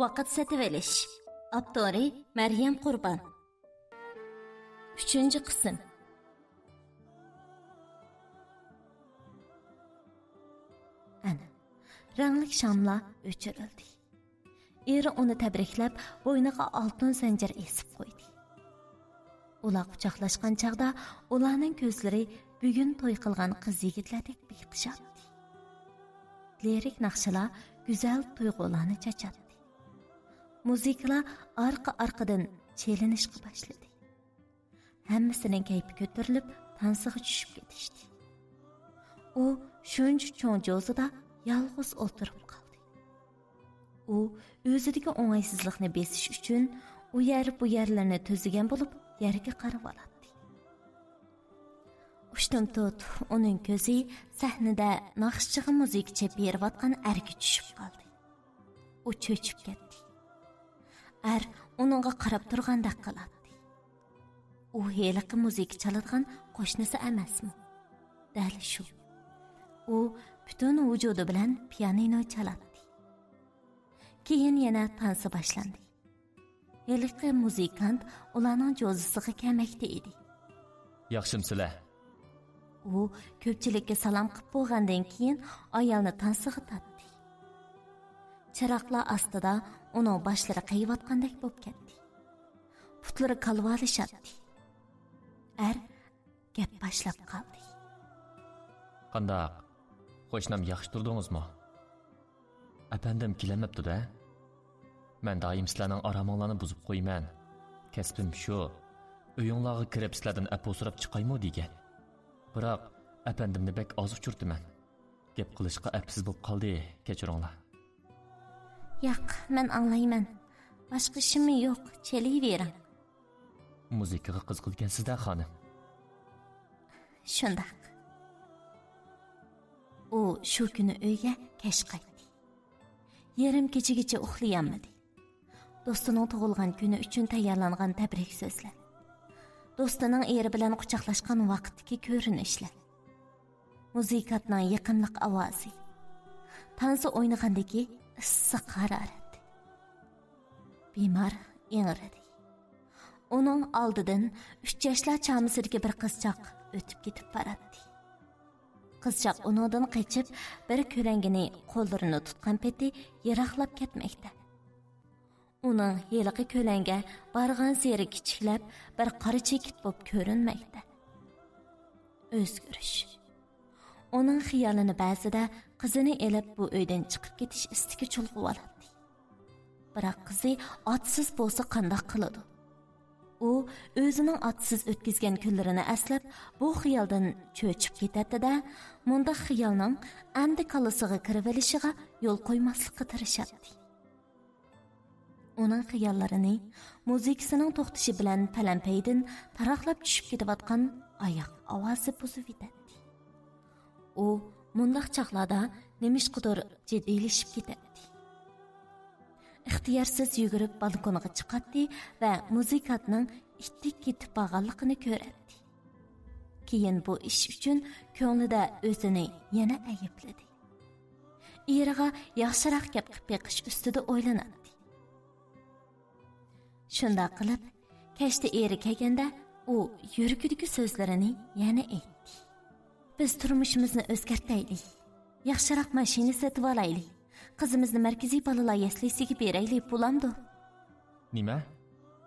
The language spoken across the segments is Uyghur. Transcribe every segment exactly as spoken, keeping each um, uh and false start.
ۋاقىت سېتىۋېلىش. ئاپتورى مەريەم قۇربان. ئۈچىنچى قىسىم. ئەنە، رەڭلىك شاملار ئۆچۈرۈلدى. ئېرى ئۇنى تەبرىكلەپ، بوينىغا ئالتۇن زەنجىر ئېسىپ قويدى. ئۇلار قۇچاقلاشقان چاغدا ئۇلارنىڭ كۆزلىرى بۈگۈن توي قىلغان قىز-يىگىتلەردەك بىخۇشالدى. لىرىك ناخشىلار گۈزەل تۇيغۇلارنى چاچاتتى. مۇزىكىلار ئارقا-ئارقىدىن چېلىنىشقا باشلىدى. ھەممىسىنىڭ كەيپى كۆتۈرۈلۈپ، تانسىغا چۈشۈپ كېتىشتى. ئۇ شۇنچە چوڭ جوزىدا يالغۇز ئولتۇرۇپ قالدى. ئۇ ئۆزىدىكى ئوڭايسىزلىقنى بېسىش ئۈچۈن ئۇ يەر، بۇ يەرلىرىنى تۈزىگەن بولۇپ، يەرگە قارىۋالاتتى. ئۇشتۇمتۇت ئۇنىڭ كۆزى سەھنىدە ناخشىچىغا مۇزىكا چېلىپ بېرىۋاتقان ئەرگە چۈشۈپ قالدى. ئۇ چۆچۈپ كەتتى. ئەر ئۇنىڭغا قاراپ تۇرغاندەك قىلاتتى. ئۇ ھېلىقى مۇزىكا چالىدىغان قوشنىسى ئەمەسمۇ؟ دەل شۇ. ئۇ پۈتۈن ۋۇجۇدى بىلەن پىيانىنو چالاتتى. كېيىن يەنە تانسا باشلاندى. ھېلىقى مۇزىكانت ئۇلارنىڭ جوزىسىغا كەلمەكتە ئىدى. ياخشىمسىلەر؟ ئۇ كۆپچىلىككە سالام قىپ بولغاندىن كېيىن ئايالنى تانسىغا تارتتى. چىراغلار ئاستىدا ئۇنىڭ باشلىرى قېيىۋاتقاندەك بولۇپ كەتتى. پۇتلىرى كالۋالىشاتتى. ئەر گەپ باشلاپ قالدى. قانداق؟ قوشنام ياخشى تۇردىڭىزمۇ؟ ئەپەندىم كېلەلمەپتۇ-دە. مەن دائىم سىلەرنىڭ ئارامىڭلارنى بۇزۇپ قويىمەن. كەسپىم شۇ. ئۆيۈڭلارغا كىرىپ سىلەردىن ئەپۇ سوراپ چىقايمۇ دېگەن. بىراق ئەپەندىمنى بەك ئاز ئۇچۇرتىمەن. گەپ قىلىشقا ئەپسىز بولۇپ قالدى، كەچۈرۈڭلار. ياق، مەن ئاڭلايمەن. باشقا ئىشىممۇ يوق، چېلىۋېرىڭ. مۇزىكىغا قىزىقىدىكەنسىز-دە، خانىم. شۇنداق. ئۇ شۇ كۈنى ئۆيگە كەچ قايتتى. يېرىم كېچىگىچە ئۇخلىيالمىدى. دوستىنىڭ تۇغۇلغان كۈنى ئۈچۈن تەييارلانغان تەبرىك سۆزلەر، دوستىنىڭ ئېرى بىلەن قۇچاقلاشقان ۋاقىتتىكى كۆرۈنۈشلەر، مۇزىكانتنىڭ يېقىملىق ئاۋازى، تانسا ئوينىغاندىكى ئىسسىق ھارارەت. بىمار ئىڭرىدى. ئۇنىڭ ئالدىدىن ئۈچ ياشلار چامىسىدىكى بىر قىزچاق ئۆتۈپ كېتىپ باراتتى. قىزچاق ئۇنىڭدىن قېچىپ، بىر كۆلەڭگىنى قوللىرىنى تۇتقان پېتى يىراقلاپ كەتمەكتە. ئۇنىڭ ھېلىقى كۆلەڭگە بارغانسېرى كىچىكلەپ، بىر قارا چېكىت بولۇپ كۆرۈنمەكتە. ئۆزگىرىش. ئۇنىڭ خىيالىنى بەزىدە قىزىنى ئېلىپ بۇ ئۆيدىن چىقىپ كېتىش ئىستىكى چۇلغىۋالاتتى. بىراق قىزى ئاتىسىز بولسا قانداق قىلىدۇ؟ ئۇ ئۆزىنىڭ ئاتىسىز ئۆتكۈزگەن كۈنلىرىنى ئەسلەپ، بۇ خىيالدىن چۆچۈپ كېتەتتى-دە، مۇنداق خىيالنىڭ ئەمدى كاللىسىغا كىرىۋېلىشىغا يول قويماسلىققا تىرىشاتتى. ئۇنىڭ خىياللىرىنى مۇزىكىسىنىڭ توختىشى بىلەن پەلەمپەيدىن تاراقلاپ چۈشۈپ كېتىۋاتقان ئاياق ئاۋازى بۇزۇۋېتەتتى. ئۇ مۇنداق چاغلاردا نېمىشقىدۇر جىددىيلىشىپ كېتەتتى. ئىختىيارسىز يۈگۈرۈپ بالكونغا چىقاتتى ۋە مۇزىكانتنىڭ ئىتتىك كېتىپ بارغانلىقىنى كۆرەتتى. كېيىن بۇ ئىش ئۈچۈن كۆڭلىدە ئۆزىنى يەنە ئەيىبلىدى. ئېرىغا ياخشىراق گەپ قىلىپ بېقىش ئۈستىدە ئويلىناتتى. شۇنداق قىلىپ، كەچتە ئېرى كەلگەندە، ئۇ يۈرىكىدىكى سۆزلىرىنى يەنە ئېيتتى. بىز تۇرمۇشىمىزنى ئۆزگەرتەيلى. ياخشىراق ماشىنا سېتىۋالايلى. قىزىمىزنى مەركىزىي بالىلار يەسلىسىگە بېرەيلى، بولامدۇ؟ نېمە؟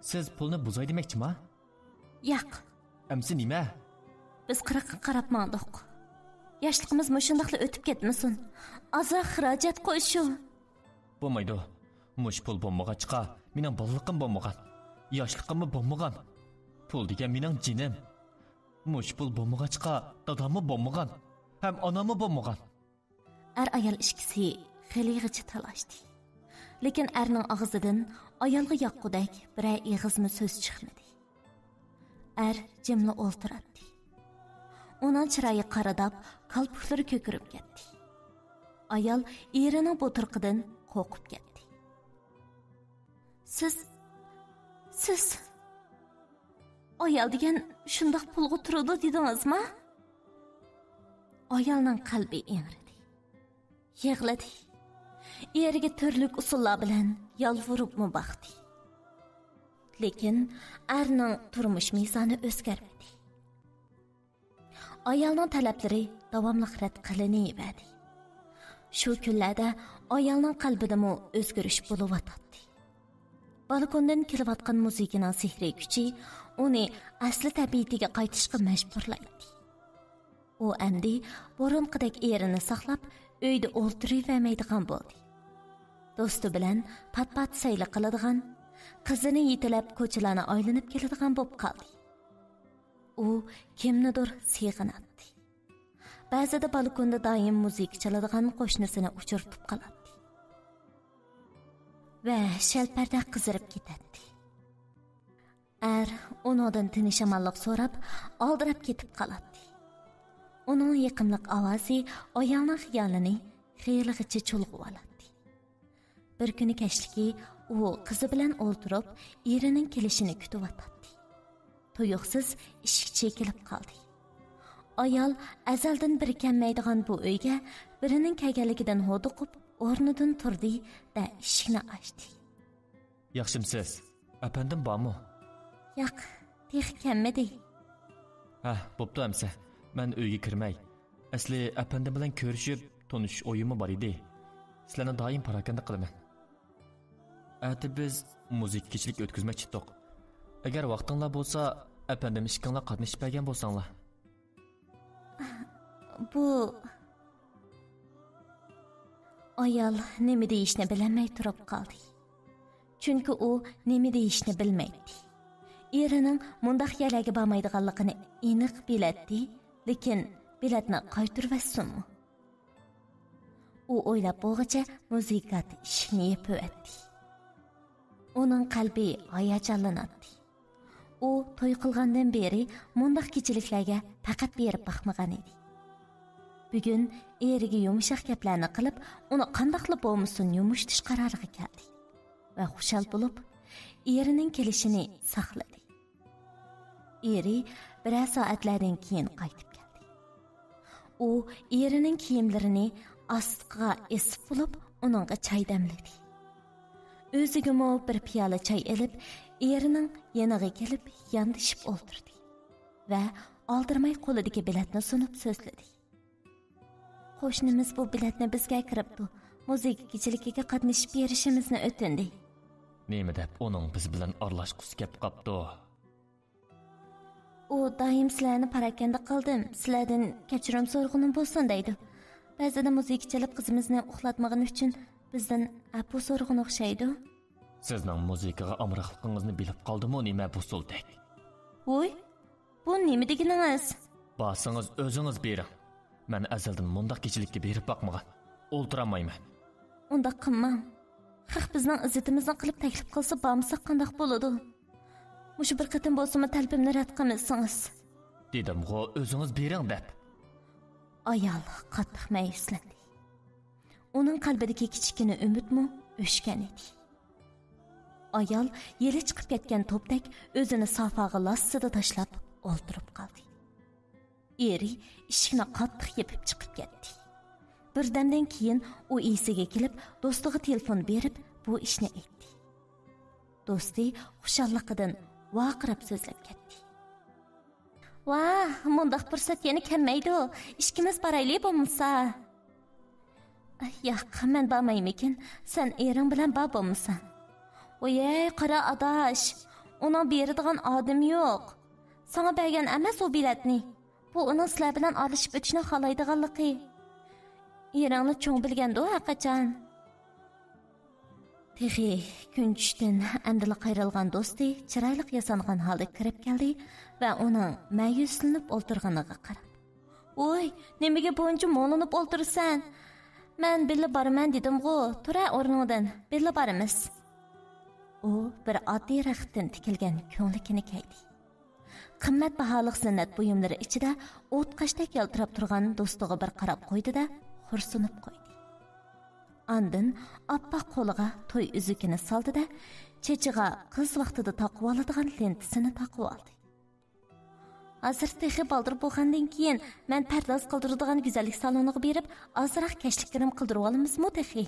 سىز پۇلنى بۇزاي دېمەكچىما؟ ياق. ئەمسە نېمە؟ بىز قىرىققا قاراپ ماڭدۇق. ياشلىقىمىز مۇشۇنداقلا ئۆتۈپ كەتمىسۇن. ئازراق خىراجەت قوشۇڭ. بولمايدۇ. مۇشۇ پۇل بولمىغاچقا، مېنىڭ بالىلىقىم بولمىغان. ياشلىقىممۇ بولمىغان. پۇل دېگەن مېنىڭ جېنىم. مۇشۇ پۇل بولمىغاچقا، داداممۇ بولمىغان. ھەم ئاناممۇ بولمىغان. ئەر-ئايال ئىككىسى خېلىغىچە تالاشتى. لېكىن ئەرنىڭ ئاغزىدىن ئايالغا ياققۇدەك بىرەر ئېغىزمۇ سۆز چىقمىدى. ئەر جىملا ئولتۇراتتى. ئۇنىڭ چىرايى قارىداپ، كالپۇكلىرى كۆكىرىپ كەتتى. ئايال ئېرىنىڭ بۇ تۇرقىدىن قورقۇپ كەتتى. سىز، سىز ئايال دېگەن شۇنداق پۇلغا تۇرىدۇ دېدىڭىزما؟ ئايالنىڭ قەلبى ئىڭرىدى. يىغلىدى. ئېرىگە تۈرلۈك ئۇسۇللار بىلەن يالۋۇرۇپمۇ باقتى. لېكىن ئەرنىڭ تۇرمۇش مىزانى ئۆزگەرمىدى. ئايالنىڭ تەلەپلىرى داۋاملىق رەت قىلىنىۋەردى. شۇ كۈنلەردە ئايالنىڭ قەلبىدىمۇ ئۆزگىرىش بولۇۋاتاتتى. بالكوندىن كېلىۋاتقان مۇزىكىنىڭ سېھرىي كۈچى ئۇنى ئەسلى تەبىئىتىگە قايتىشقا مەجبۇرلايتتى. ئۇ ئەمدى بۇرۇنقىدەك ئېرىنى ساقلاپ، ئۆيدە ئولتۇرۇۋەرمەيدىغان بولدى. دوستى بىلەن پات-پات سەيلە قىلىدىغان، قىزىنى يېتىلەپ كوچىلارنى ئايلىنىپ كېلىدىغان بولۇپ قالدى. ئۇ كىمنىدۇر سېغىناتتى. بەزىدە بالكوندا دائىم مۇزىكا چالىدىغان قوشنىسىنى ئۇچرىتىپ قالاتتى. ۋە شەلپەردە قىزىرىپ كېتەتتى. ئەر ئۇنىڭدىن تىنچ-ئامانلىق سوراپ، ئالدىراپ كېتىپ قالاتتى. ئۇنىڭ يېقىملىق ئاۋازى ئايالنىڭ خىيالىنى خېلىغىچە چۇلغىۋالاتتى. بىر كۈنى كەچلىكى ئۇ قىزى بىلەن ئولتۇرۇپ، ئېرىنىڭ كېلىشىنى كۈتۈۋاتاتتى. تۇيۇقسىز ئىشىك چېكىلىپ قالدى. ئايال ئەزەلدىن بىرى كەلمەيدىغان بۇ ئۆيگە بىرىنىڭ كەلگەنلىكىدىن ھودۇقۇپ، ئورنىدىن تۇردى-دە، ئىشىكنى ئاچتى. ياخشىمسىز؟ ئەپەندىم بارمۇ؟ ياق، تېخى كەلمىدى. ھە، بوپتۇ ئەمسە. مەن ئۆيگە كىرمەي. ئەسلى ئەپەندىم بىلەن كۆرۈشۈپ، تونۇشۇش ئويۇممۇ بار ئىدى. سىلەرنى دائىم پاراكەندە قىلىمەن. ئەتە بىز مۇزىكا كېچىلىك ئۆتكۈزمەكچىدۇق. ئەگەر ۋاقتىڭلار بولسا، ئەپەندىم ئىككىڭلار قاتنىشىپ بەرگەن بولساڭلار. بۇ ئايال نېمە دېيىشنى بىلەلمەي تۇرۇپ قالدى. چۈنكى ئۇ نېمە دېيىشنى بىلمەيتتى. ئېرىنىڭ مۇنداق يەرلەرگە بارمايدىغانلىقىنى ئېنىق بىلەتتى، لېكىن بېلەتنى قايتۇرۇۋەتسۇنمۇ؟ ئۇ ئويلاپ بولغۇچە مۇزىكانت ئىشىكنى يېپىۋەتتى. ئۇنىڭ قەلبى ھاياجانلىناتتى. ئۇ توي قىلغاندىن بېرى مۇنداق كېچىلىكلەرگە پەقەت بېرىپ باقمىغان ئىدى. بۈگۈن ئېرىگە يۇمشاق گەپلەرنى قىلىپ، ئۇنى قانداقلا بولمىسۇن يۇمشىتىش قارارىغا كەلدى ۋە خۇشال بولۇپ، ئېرىنىڭ كېلىشىنى ساقلىدى. ئېرى بىرەر سائەتلەردىن كېيىن قايتىپ كەلدى. ئۇ ئېرىنىڭ كىيىملىرىنى ئاستىغا ئېسىپ بولۇپ، ئۇنىڭغا چاي دەملىدى. ئۆزىگىمۇ بىر پىيالە چاي ئېلىپ، ئېرىنىڭ يېنىغا كېلىپ ياندىشىپ ئولتۇردى ۋە ئالدىرىماي قولىدىكى بېلەتنى سۇنۇپ سۆزلىدى. قوشنىمىز بۇ بېلەتنى بىزگە ئەكىرىپتۇ، مۇزىكا كېچىلىكىگە قاتنىشىپ بېرىشىمىزنى ئۆتۈندى. نېمە دەپ ئۇنىڭ بىز بىلەن ئارىلاشقۇسى كەپ قاپتۇ؟ ئۇ دائىم سىلەرنى پاراكەندە قىلدىم، سىلەردىن كەچۈرۈم سورىغىنىم بولسۇن دەيدۇ. بەزىدە مۇزىكا چېلىپ قىزىمىزنى ئۇخلاتمىغىنى ئۈچۈن بىزدىن ئەپۇ سورىغىنى ئوخشايدۇ. سىزنىڭ مۇزىكىغا ئامراقلىقىڭىزنى بىلىپ قالدىمۇ نېمە بۇ سولتەك؟ ۋوي، بۇ نېمە دېگىنىڭىز؟ بارسىڭىز ئۆزىڭىز بېرىڭ. مەن ئەزەلدىن مۇنداق كېچىلىككە بېرىپ باقمىغان. ئولتۇرالمايمەن. ئۇنداق قىلماڭ. خەق بىزنىڭ ئىززىتىمىزنى قىلىپ تەكلىپ قىلسا بارمىساق قانداق بولىدۇ؟ مۇشۇ بىر قېتىم بولسىمۇ تەلىپىمنى رەت قىلمىسىڭىز. دېدىمغۇ، ئۆزىڭىز بېرىڭ دەپ. ئايال قاتتىق مەيۈسلەندى. ئۇنىڭ قەلبىدىكى كىچىككىنە ئۈمىدمۇ ئۆچكەن ئىدى. ئايال يېلى چىقىپ كەتكەن توپتەك ئۆزىنى سافاغا لاسسىدە تاشلاپ ئولتۇرۇپ قالدى. ئېرى ئىشىكنى قاتتىق يېپىپ چىقىپ كەتتى. بىردەمدىن كېيىن ئۇ ئېسىگە كېلىپ، دوستىغا تېلېفون بېرىپ، بۇ ئىشنى ئېيتتى. دوستى خۇشاللىقىدىن ۋارقىراپ سۆزلەپ كەتتى. ۋاھ، مۇنداق پۇرسەت يەنە كەلمەيدۇ. ئىككىمىز بارايلى بولمىسا. ياق، مەن بارمايمىكىن، سەن ئېرىڭ بىلەن بار بولمىسا. ۋويەي، قارا ئاداش، ئۇنىڭ بېرىدىغان ئادىمى يوق. ساڭا بەرگەن ئەمەس ئۇ بېلەتنى. بۇ ئۇنىڭ سىلەر بىلەن ئارىلىشىپ ئۆتۈشنى خالايدىغانلىقى. ئېرىڭنى چوڭ بىلگەندۇ ھەرقاچان. تېخى كۈن چۈشتىن ئەمدىلا قايرىلغان دوستى چىرايلىق ياسانغان ھالدا كىرىپ كەلدى ۋە ئۇنىڭ مەيۈسلىنىپ ئولتۇرغىنىغا قاراپ، ۋوي، نېمىگە بۇنچە مۇڭلىنىپ ئولتۇرىسەن؟ مەن بىللە بارىمەن دېدىمغۇ، تۇرە ئورنۇڭدىن، بىللە بارىمىز. ئۇ بىر ئاددىي رەختتىن تىكىلگەن كۆڭلىكىنى كەيدى. قىممەت باھالىق زىننەت بۇيۇملىرى ئىچىدە ئوتقاشتەك يالتىراپ تۇرغان دوستىغا بىر قاراپ قويدى-دە، خورسىنىپ قويدى. ئاندىن ئاپئاق قولىغا توي ئۈزۈكىنى سالدى-دە، چېچىغا قىز ۋاقتىدا تاقىۋالىدىغان لېنتىسىنى تاقىۋالدى. ھازىر تېخى بالدۇر بولغاندىن كېيىن، مەن پەرداز قىلدۇرىدىغان گۈزەللىك سالونىغا بېرىپ، ئازراق كەچلىك گىرىم قىلدۇرۇۋالىمىزمۇ تېخى؟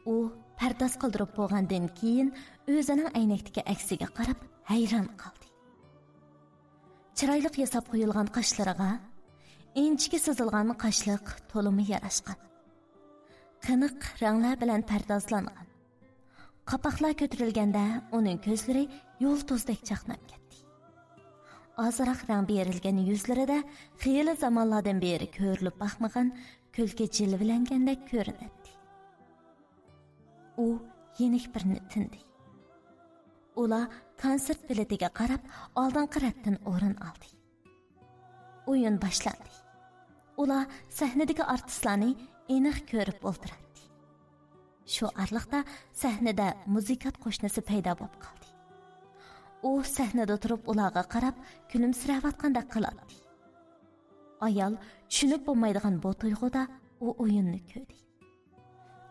ئۇ پەرداز قىلدۇرۇپ بولغاندىن كېيىن ئۆزىنىڭ ئەينەكتىكى ئەكسىگە قاراپ ھەيران قالدى. چىرايلىق ياساپ قويۇلغان قاشلىرىغا، ئىنچىكە سىزىلغان قاشلىق تولىمۇ ياراشقان. قېنىق رەڭلەر بىلەن پەردازلانغان. قاپاقلار كۆتۈرۈلگەندە ئۇنىڭ كۆزلىرى يۇلتۇزدەك چاقناپ كەتتى. ئازراق رەڭ بېرىلگەن يۈزلىرىدە خېلى زامانلاردىن بېرى كۆرۈلۈپ باقمىغان كۈلكە جىلۋىلەنگەندەك كۆرۈنەتتى. ئۇ يېنىك بىرنى تىندى. ئۇلار كونسېرت بېلىتىگە قاراپ ئالدىنقى رەتتىن ئورۇن ئالدى. ئويۇن باشلاندى. ئۇلار سەھنىدىكى ئارتىسلارنى ئېنىق كۆرۈپ ئولتۇراتتى. شۇ ئارىلىقتا سەھنىدە مۇزىكانت قوشنىسى پەيدا بولۇپ قالدى. ئۇ سەھنىدە تۇرۇپ ئۇلارغا قاراپ كۈلۈمسىرەۋاتقاندەك قىلاتتى. ئايال چۈشىنىپ بولمايدىغان بۇ تۇيغۇدا ئۇ ئويۇننى كۆردى.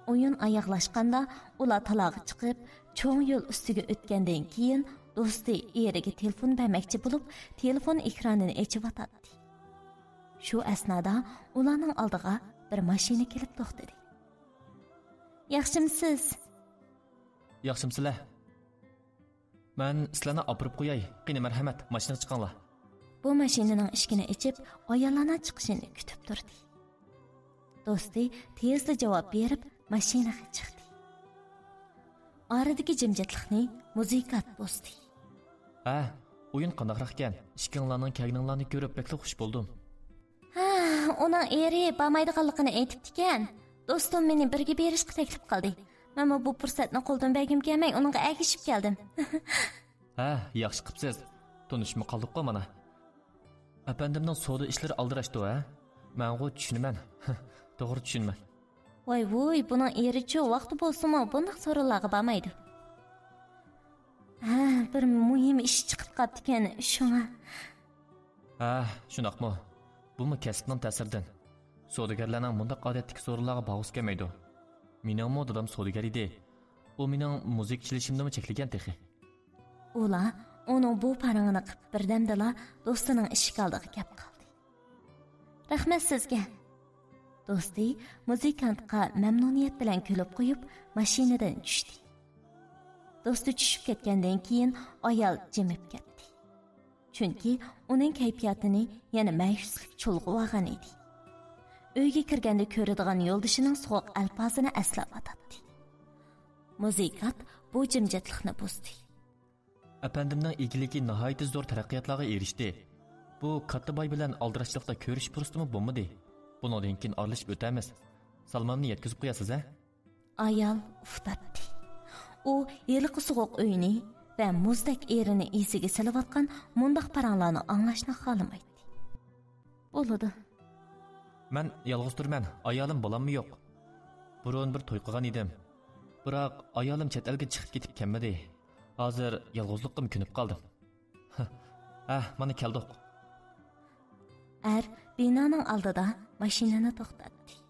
ئويۇن ئاياغلاشقاندا ئۇلار تالاغا چىقىپ، چوڭ يول ئۈستىگە ئۆتكەندىن كېيىن دوستى ئېرىگە تېلېفون بەرمەكچى بولۇپ، تېلېفون ئېكرانىنى ئېچىۋاتاتتى. شۇ ئەسنادا ئۇلارنىڭ ئالدىغا بىر ماشىنا كېلىپ توختىدى. ياخشىمسىز؟ ياخشىمسىلەر؟ مەن سىلەرنى ئاپىرىپ قوياي. قېنى، مەرھەمەت، ماشىنىغا چىقىڭلار. بۇ ماشىنىنىڭ ئىشىكىنى ئېچىپ، ئاياللارنىڭ چىقىشىنى كۈتۈپ تۇردى. دوستى تېزلا جاۋاب بېرىپ، ماشىنىغا چىقتى. ئارىدىكى جىمجىتلىقنى مۇزىكانت بۇزدى. ھە، ئويۇن قانداقراق ئىكەن؟ ئىككىڭلارنىڭ كەلگىنىڭلارنى كۆرۈپ بەكلا خۇش بولدۇم. ھە، ئۇنىڭ ئېرى بارمايدىغانلىقىنى ئېيتىپتىكەن. دوستۇم مېنى بىرگە بېرىشقا تەكلىپ قىلدى. مەنمۇ بۇ پۇرسەتنى قولدىن بەرگۈم كەلمەي، ئۇنىڭغا ئەگىشىپ كەلدىم. ھە، ياخشى قىپسىز. تونۇشمۇ قالدۇققۇ مانا. ئەپەندىمنىڭ سودا ئىشلىرى ئالدىراشتۇ، ھە؟ مەنغۇ چۈشىنىمەن. توغرا چۈشىنىمەن. ۋاي ۋۇي، بۇنىڭ ئېرىچۇ، ۋاقتى بولسىمۇ بۇنداق سورۇنلارغا بارمايدۇ. ھە، بىر مۇھىم ئىش چىقىپ قاپتىكەن، شۇڭا. ھە، شۇنداقمۇ؟ بۇمۇ كەسىپنىڭ تەسىرىدىن. سودىگەرلەرنىڭ مۇنداق ئادەتتىكى سورۇنلارغا بارغۇسى كەلمەيدۇ. مېنىڭمۇ دادام سودىگەر ئىدى. ئۇ مېنىڭ مۇزىكا چېلىشىمنىمۇ چەكلىگەن تېخى. ئۇلار ئۇنىڭ بۇ پارىڭىنى قىپ بىردەمدىلا دوستىنىڭ ئىشىك ئالدىغا كەپ قالدى. رەھمەت سىزگە. دوستى مۇزىكانتقا مەمنۇنىيەت بىلەن كۈلۈپ قويۇپ، ماشىنىدىن چۈشتى. دوستى چۈشۈپ كەتكەندىن كېيىن ئايال جىمىپ كەتتى. چۈنكى ئۇنىڭ كەيپىياتىنى يەنە مەيۈسلۈك چۇلغىۋالغان ئىدى. ئۆيگە كىرگەندە كۆرىدىغان يولدىشىنىڭ سوغۇق ئەلپازىنى ئەسلەۋاتاتتى. مۇزىكانت بۇ جىمجىتلىقنى بۇزدى. ئەپەندىمنىڭ ئىگىلىكى ناھايىتى زور تەرەققىياتلارغا ئېرىشتى. بۇ كاتتا باي بىلەن ئالدىراشچىلىقتا كۆرۈشۈش پۇرسىتىمۇ بولمىدى. بۇنىڭدىن كېيىن ئارىلىشىپ ئۆتەرمىز. سالىمىمنى يەتكۈزۈپ قويارسىز، ھە؟ ئايال ئۇھ تارتتى. ئۇ ھېلىقى سوغۇق ئۆينى ۋە مۇزدەك ئېرىنى ئېسىگە سېلىۋاتقان مۇنداق پاراڭلارنى ئاڭلاشنى خالىمايتتى. بولىدۇ. مەن يالغۇز تۇرىمەن، ئايالىم، بالاممۇ يوق. بۇرۇن بىر توي قىلغان ئىدىم. بىراق ئايالىم چەت ئەلگە چىقىپ كېتىپ كەلمىدى. ھازىر يالغۇزلۇققىمۇ كۆنۈپ قالدىم. ھە، مانا كەلدۇق. ئەر بىنانىڭ ئالدىدا ماشىنىنى توختاتتى.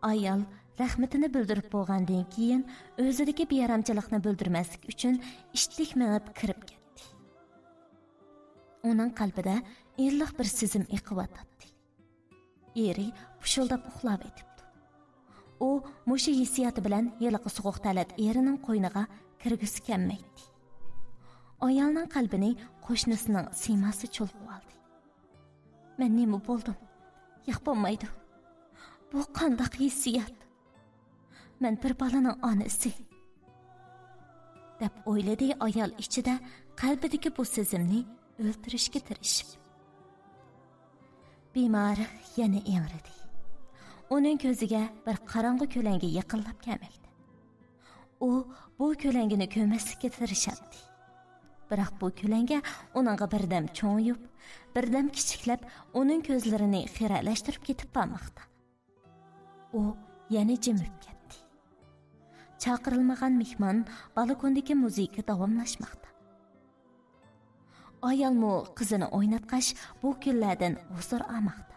ئايال رەھمىتىنى بىلدۈرۈپ بولغاندىن كېيىن، ئۆزىدىكى بىئارامچىلىقنى بىلدۈرمەسلىك ئۈچۈن ئىتتىك مېڭىپ كىرىپ كەتتى. ئۇنىڭ قەلبىدە ئىللىق بىر سېزىم ئېقىۋاتاتتى. ئېرى پۇشۇلداپ ئۇخلاۋېتىپتۇ. ئۇ مۇشۇ ھېسسىياتى بىلەن ھېلىقى سوغۇق تەلەت ئېرىنىڭ قوينىغا كىرگۈسى كەلمەيتتى. ئايالنىڭ قەلبىنى قوشنىسىنىڭ سىيماسى چۇلغىۋالدى. مەن نېمە بولدۇم؟ ياق، بولمايدۇ. بۇ قانداق ھېسسىيات؟ مەن بىر بالىنىڭ ئانىسى، دەپ ئويلىدى ئايال ئىچىدە قەلبىدىكى بۇ سېزىمنى ئۆلتۈرۈشكە تىرىشىپ. بىمار يەنە ئىڭرىدى. ئۇنىڭ كۆزىگە بىر قاراڭغۇ كۆلەڭگە يېقىنلاپ كەلمەكتە. ئۇ بۇ كۆلەڭگىنى كۆرمەسلىككە تىرىشاتتى. بىراق بۇ كۆلەڭگە ئۇنىڭغا بىردەم چوڭىيىپ، بىردەم كىچىكلەپ، ئۇنىڭ كۆزلىرىنى خىرەلەشتۈرۈپ كېتىپ بارماقتا. ئۇ يەنە جىمىپ كەتتى. چاقىرىلمىغان مېھمان بالكوندىكى مۇزىكا داۋاملاشماقتا. ئايالمۇ قىزىنى ئويناتقاچ، بۇ كۈنلەردىن ھۇزۇر ئالماقتا.